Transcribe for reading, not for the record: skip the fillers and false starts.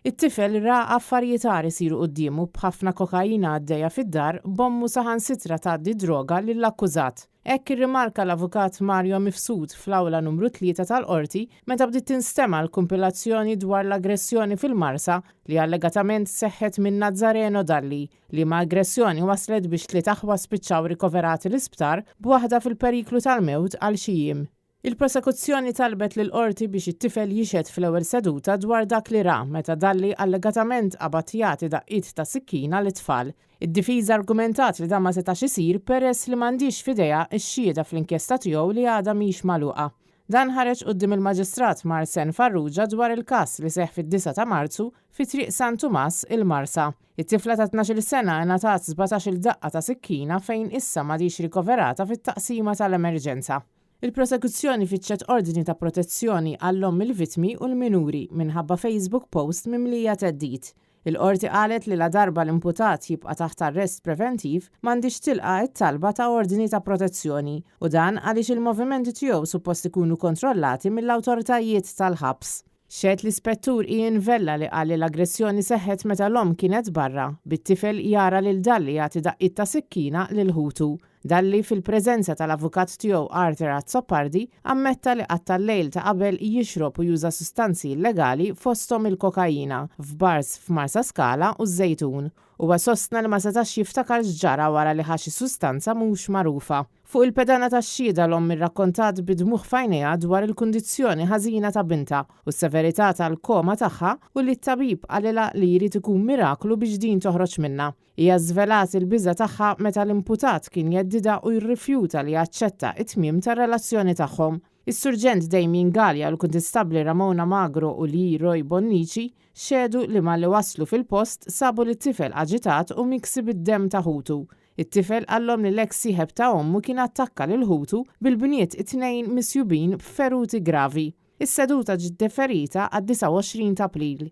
It-tifel ra affarijiet agħar isiru quddiemu b'ħafna kokaina għaddejja fid-dar b'ommu saħansitra tgħaddi d-droga lill-akkużat. Hekk irrimarka l-Avukat Mario Mifsud fl-awla numru tlieta tal-Qorti meta bdiet tinstema' l-kumpilazzjoni dwar l-aggressjoni fil-Marsa li allegatament seħħet minn Nazzareno Dalli, liema aggressjoni wasslet biex tliet aħwa spiċċaw rikoverati l-isptar b'waħda fil-periklu tal-mewt għal xi jiem. Il-prosekuzzjoni talbet lill-Qorti biex it-tifel jixhed fl-ewwel seduta dwar dak li ra meta Dalli allegatament qabad jagħti daqqiet ta' sikkina lit-tfal. Id-difiża argumentat li dan ma setax isir peress li m'għandhiex f'idejha x-xhieda fl-inkjesta tiegħu li għadha mhix magħluqa. Dan ħareġ quddiem il-Maġistrat Marsen Farrugia dwar il-każ li seħħ fid-disgħa ta' Marzu fi Triq San Tumas, il-Marsa. It-tifla ta' 12-il sena ingħatat 17-il daqqa ta' sikkina fejn issa m'għadhiex rikoverata fit-taqsima tal-emerġenza. Il-prosekuzzjoni fittxet ordni ta' protezzjoni għall-omm il-vittmi u l-minuri minħabba Facebook post mimlija theddid. Il-Qorti qalet li ladarba l-imputat jibqa' taħt arrest preventiv m'għandhiex tilqa' t-talba ta' ordni ta' protezzjoni u dan għaliex il-movimenti tiegħu suppost ikunu kontrollati mill-awtoritajiet tal-ħabs. Xehed l-Ispettur Ian Vella li qal li l-aggressjoni seħħet meta l-omm kienet barra, bit-tifel jara lil Dalli jagħti daqqiet ta' sikkina lil ħutu. Dalli, fil-preżenza tal-avukat tiegħu Arthur Azzopardi, ammetta li qatta' l-lejl ta' qabel jixrob u juża sustanzi illegali fosthom il-kokaina, f'bars f'Marsaskala u ż-Żejtun. Huwa sostna li ma setax jiftakar x'ġara wara li ħa xi sustanza mhux magħrufa. Fuq il-pedana tax-xhieda l-omm irrakkontat bi dmugħ f'għajnejha dwar il-kundizzjoni ħażina ta' bintha u s-severità tal-koma tagħha u li t-tabib qalilha li jrid ikun miraklu biex din toħroġ minnha. Hija żvelat il-biża' tagħha meta l-imputat kien jheddidha u jirrifjuta li jaċċetta t-tmiem tar-relazzjoni tagħhom. Is-Surġent Damien Galea u l-Kuntistabbli Ramona Magro u Lee Roy Bonnici xehdu li malli waslu fil-post sabu lit-tifel aġitat u miksi bid-demm ta' ħutu. It-tifel qallhom li l-eks sieħeb ta' ommu kien attakka lil ħutu, bil-bniet it-tnejn misjubin b'feruti gravi. Is-seduta ġiet deferita għad-29 t'April.